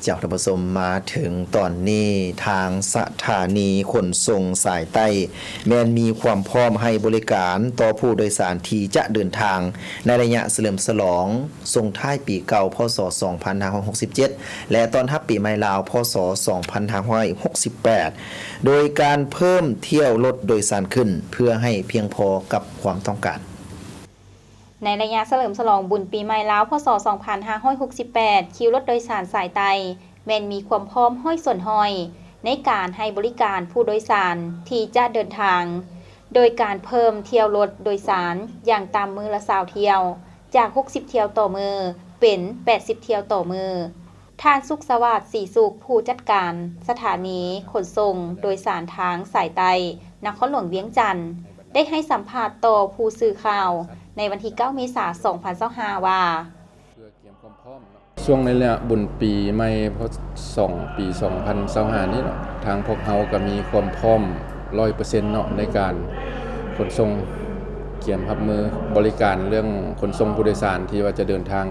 ເຈົ້າ ທ່ານຜູ້ຊົມ, ມາເຖິງຕອນນີ້ ທາງສະຖານີຂົນສົ່ງສາຍໃຕ້ ແມ່ນມີຄວາມພ້ອມໃຫ້ບໍລິການຕໍ່ຜູ້ໂດຍສານທີ່ຈະເດີນທາງໃນໄລຍະສະເຫຼີມສະຫຼອງສົ່ງທ້າຍປີເກົ່າ ພ.ສ. ສອງພັນຫ້າຮ້ອຍຫົກສິບເຈັດ ແລະ ຕ້ອນຮັບປີໃໝ່ລາວ ພ.ສ. ສອງພັນຫ້າຮ້ອຍຫົກສິບແປດ ໂດຍການເພີ່ມຖ້ຽວລົດໂດຍສານຂຶ້ນ ເພື່ອໃຫ້ພຽງພໍກັບຄວາມຕ້ອງການ. ໃນໄລຍະສະເຫຼີມສະຫຼອງບຸນປີໃໝ່ລາວ ພ.ສ. ສອງພັນຫ້າຮ້ອຍຫົກສິບແປດ ຄິວລົດໂດຍສານສາຍໃຕ້ ແມ່ນມີຄວາມພ້ອມຮ້ອຍສ່ວນຮ້ອຍ ໃນການໃຫ້ບໍລິການຜູ້ໂດຍສານທີ່ຈະເດີນທາງ ໂດຍການເພີ່ມຖ້ຽວລົດໂດຍສານຢ່າງຕ່ຳມື້ລະຊາວຖ້ຽວ ຈາກຫົກສິບຖ້ຽວຕໍ່ມື້ ເປັນແປດສິບຖ້ຽວຕໍ່ມື້. ທ່ານ ສຸກສະຫວາດ ສີສຸກ ຜູ້ຈັດການສະຖານີຂົນສົ່ງໂດຍສານທາງສາຍໃຕ້ ນະຄອນຫຼວງວຽງຈັນ ໄດ້ໃຫ້ສຳພາດຕໍ່ຜູ້ສື່ຂ່າວໃນວັນທີເກົ້າ ເມສາ ສອງພັນຊາວຫ້າ ວ່າ ຊ່ວງໃນໄລຍະບຸນປີໃໝ່ ພ.ສ. ປີສອງພັນຊາວຫ້ານີ້ເນາະ, ທາງພວກເຮົາກໍມີຄວາມພ້ອມຮ້ອຍເປີເຊັນເນາະ ໃນການຂົນສົ່ງ, ກຽມຮັບມືບໍລິການເລື່ອງຂົນສົ່ງຜູ້ໂດຍສານທີ່ວ່າຈະເດີນທາງ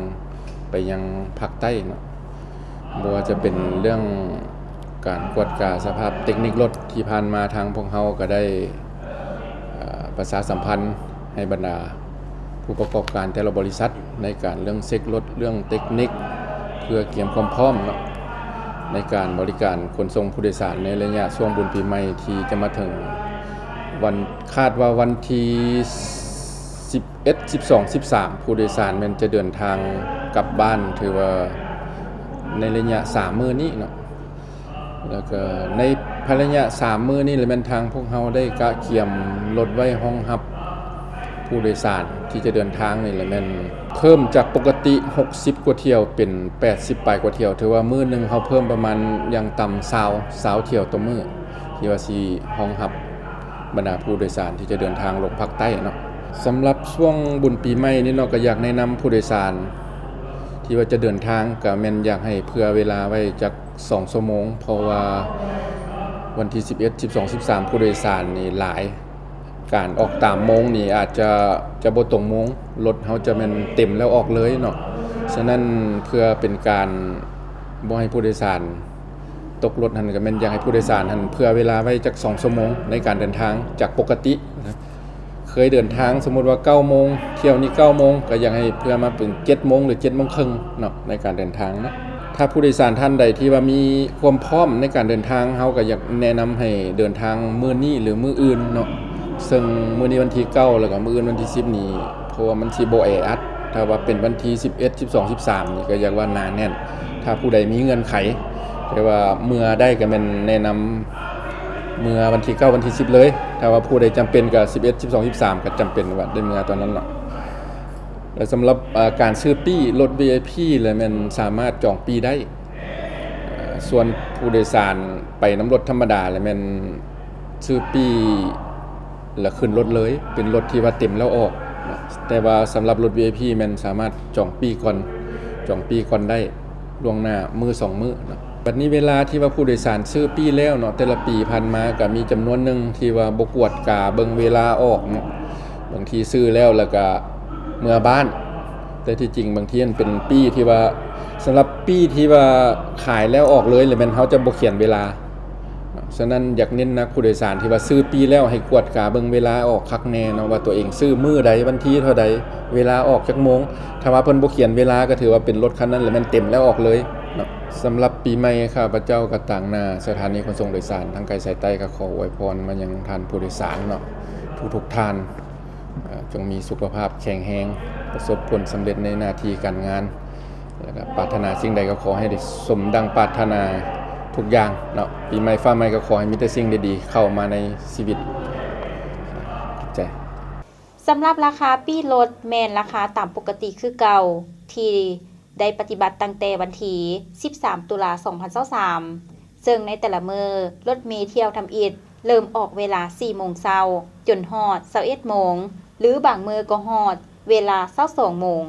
ໄປຍັງພາກໃຕ້ເນາະ. ບໍ່ວ່າຈະເປັນເລື່ອງການກວດກາສະພາບເຕັກນິກລົດ ທີ່ຜ່ານມາທາງພວກເຮົາກໍໄດ້ ເອີ່ ປະຊາສຳພັນໃຫ້ບັນດາຜູ້ປະກອບການແຕ່ລະບໍລິສັດ ໃນການເລື່ອງເຊັກລົດ, ເລື່ອງເຕັກນິກ ເພື່ອກຽມຄວາມພ້ອມເນາະ ໃນການບໍລິການຂົນສົ່ງຜູ້ໂດຍສານໃນໄລຍະຊ່ວງບຸນປີໃໝ່ທີ່ຈະມາເຖິງ. ວັນ ຄາດວ່າວັນທີສິບເອັດ ສິບສອງ ສິບສາມ ຜູ້ໂດຍສານແມ່ນຈະເດີນທາງກັບບ້ານ, ຖືວ່າໃນໄລຍະສາມມື້ນີ້ເນາະ. ແລ້ວກໍໃນພາຍໄລຍະສາມມື້ນີ້ແຫຼະ ແມ່ນທາງພວກເຮົາໄດ້ກະກຽມລົດໄວ້ຮອງຮັບຜູ້ໂດຍສານທີ່ຈະເດີນທາງນີ້ແຫຼະ ແມ່ນເພີ່ມຈາກປົກກະຕິຫົກສິບກວ່າຖ້ຽວ ເປັນແປດສິບປາຍກວ່າຖ້ຽວ, ຖືວ່າມື້ໜຶ່ງເຮົາເພີ່ມປະມານຢ່າງຕ່ຳຊາວ ຊາວຖ້ຽວຕໍ່ມື້ ທີ່ວ່າຊິຮອງຮັບບັນດາຜູ້ໂດຍສານທີ່ຈະເດີນທາງລົງພາກໃຕ້ເນາະ. ສຳລັບຊ່ວງບຸນປີໃໝ່ນີ້ເນາະ ກໍຢາກແນະນຳຜູ້ໂດຍສານທີ່ວ່າຈະເດີນທາງ ກໍແມ່ນຢາກໃຫ້ເຜື່ອເວລາໄວ້ຈັກ ສອງຊົ່ວໂມງ, ເພາະວ່າວັນທີສິບເອັດ ສິບສອງ ສິບສາມ ຜູ້ໂດຍສານນີ້ຫຼາຍ, ການອອກຕາມໂມງນີ້ອາດຈະ ຈະບໍ່ຕົງໂມງ, ລົດເຮົາຈະແມ່ນເຕັມແລ້ວອອກເລີຍເນາະ. ສະນັ້ນ ເພື່ອເປັນການບໍ່ໃຫ້ຜູ້ໂດຍສານຕົກລົດຫັ້ນ ກໍແມ່ນຢາກໃຫ້ຜູ້ໂດຍສານຫັ້ນເຜື່ອເວລາໄວ້ຈັກສອງຊົ່ວໂມງໃນການເດີນທາງຈາກປົກກະຕິ. ເຄີຍເດີນທາງ ສົມມຸດວ່າເກົ້າໂມງ, ຖ້ຽວນີ້ເກົ້າໂມງ, ກໍຢາກໃຫ້ເຜື່ອມາເປັນເຈັດໂມງ ຫຼື ເຈັດໂມງເຄິ່ງເນາະ ໃນການເດີນທາງເນາະ. ຖ້າຜູ້ໂດຍສານທ່ານໃດທີ່ວ່າມີຄວາມພ້ອມໃນການເດີນທາງ, ເຮົາກໍຢາກແນະນຳໃຫ້ເດີນທາງມື້ນີ້ ຫຼື ມື້ອື່ນເນາະ. ເຊິ່ງມື້ນີ້ວັນທີເກົ້າ ແລ້ວກໍມື້ອື່ນວັນທີສິບນີ້ ເພາະວ່າມັນຊິບໍ່ແອອັດ. ຖ້າວ່າເປັນວັນທີສິບເອັດ ສິບສອງ ສິບສາມນີ້ ກໍຢາກວ່າໜາແໜ້ນ. ຖ້າຜູ້ໃດມີເງື່ອນໄຂ ແຕ່ວ່າເມືອໄດ້ກໍແມ່ນແນະນຳເມືອວັນທີເກົ້າ ວັນທີສິບເລີຍ. ຖ້າວ່າຜູ້ໃດຈຳເປັນກໍສິບເອັດ ສິບສອງ ສິບສາມ ກໍຈຳເປັນວ່າໄດ້ເມືອຕອນນັ້ນເນາະ. ແລະ ສຳລັບ ເອີ່ ການຊື້ປີ້ລົດ ວີໄອພີ ແລະ ແມ່ນສາມາດຈອງປີ້ໄດ້. ເອີ່ ສ່ວນຜູ້ໂດຍສານໄປນຳລົດທຳມະດາ ແລະ ແມ່ນຊື້ປີ້ ແລ້ວຂຶ້ນລົດເລີຍ, ເປັນລົດທີ່ວ່າເຕັມແລ້ວອອກເນາະ. ແຕ່ວ່າສຳລັບລົດ ວີໄອພີ ແມ່ນສາມາດຈອງປີ້ກ່ອນ, ຈອງປີ້ກ່ອນໄດ້ລ່ວງໜ້າມື້ສອງມື້ເນາະ. ບັດນີ້ເວລາທີ່ວ່າຜູ້ໂດຍສານຊື້ປີ້ແລ້ວເນາະ, ແຕ່ລະປີຜ່ານມາກໍມີຈຳນວນໜຶ່ງທີ່ວ່າບໍ່ກວດກາເບິ່ງເວລາອອກເນາະ, ບາງທີຊື້ແລ້ວ ແລ້ວກໍເມືອບ້ານ. ແຕ່ທີ່ຈິງບາງທີມັນເປັນປີ້ທີ່ວ່າ ສຳລັບປີ້ທີ່ວ່າຂາຍແລ້ວອອກເລີຍ ແລ້ວແມ່ນເຮົາຈະບໍ່ຂຽນເວລາ. ສະນັ້ນ ຢາກເນັ້ນໜັກຜູ້ໂດຍສານທີ່ວ່າຊື້ປີ້ແລ້ວໃຫ້ກວດກາເບິ່ງເວລາອອກຄັກແນ່ເນາະ ວ່າຕົວເອງຊື້ມື້ໃດ ວັນທີເທົ່າໃດ ເວລາອອກຈັກໂມງ. ຖ້າວ່າເພິ່ນບໍ່ຂຽນເວລາ ກໍຖືວ່າເປັນລົດຄັນນັ້ນແຫຼະແມ່ນເຕັມແລ້ວອອກເລີຍເນາະ. ສຳລັບປີໃໝ່ ຂ້າພະເຈົ້າກໍຕາງໜ້າສະຖານີຂົນສົ່ງໂດຍສານທາງໄກສາຍໃຕ້ ກໍຂໍອວຍພອນມາຍັງທ່ານຜູ້ໂດຍສານເນາະ ທຸກໆທ່ານ ເອີ່ ຈົ່ງມີສຸຂະພາບແຂງແຮງ, ປະສົບຜົນສຳເລັດໃນໜ້າທີ່ການງານ ແລ້ວກໍປາດຖະໜາສິ່ງໃດກໍຂໍໃຫ້ໄດ້ສົມດັ່ງປາດຖະໜາທຸກຢ່າງເນາະ. ປີໃໝ່ຟ້າໃໝ່ກໍຂໍໃຫ້ມີແຕ່ສິ່ງດີໆເຂົ້າມາໃນຊີວິດ. ຂອບໃຈ. ສຳລັບລາຄາປີ້ລົດແມ່ນລາຄາຕາມປົກກະຕິຄືເກົ່າ ທີ່ໄດ້ປະຕິບັດຕັ້ງແຕ່ວັນທີສິບສາມ ຕຸລາ ສອງພັນຊາວສາມ ເຊິ່ງໃນແຕ່ລະມື້ ລົດເມຖ້ຽວທຳອິດເລີ່ມອອກເວລາສີ່ໂມງເຊົ້າ ຈົນຮອດຊາວເອັດໂມງ ຫຼື ບາງມື້ກໍຮອດເວລາຊາວສອງໂມງ.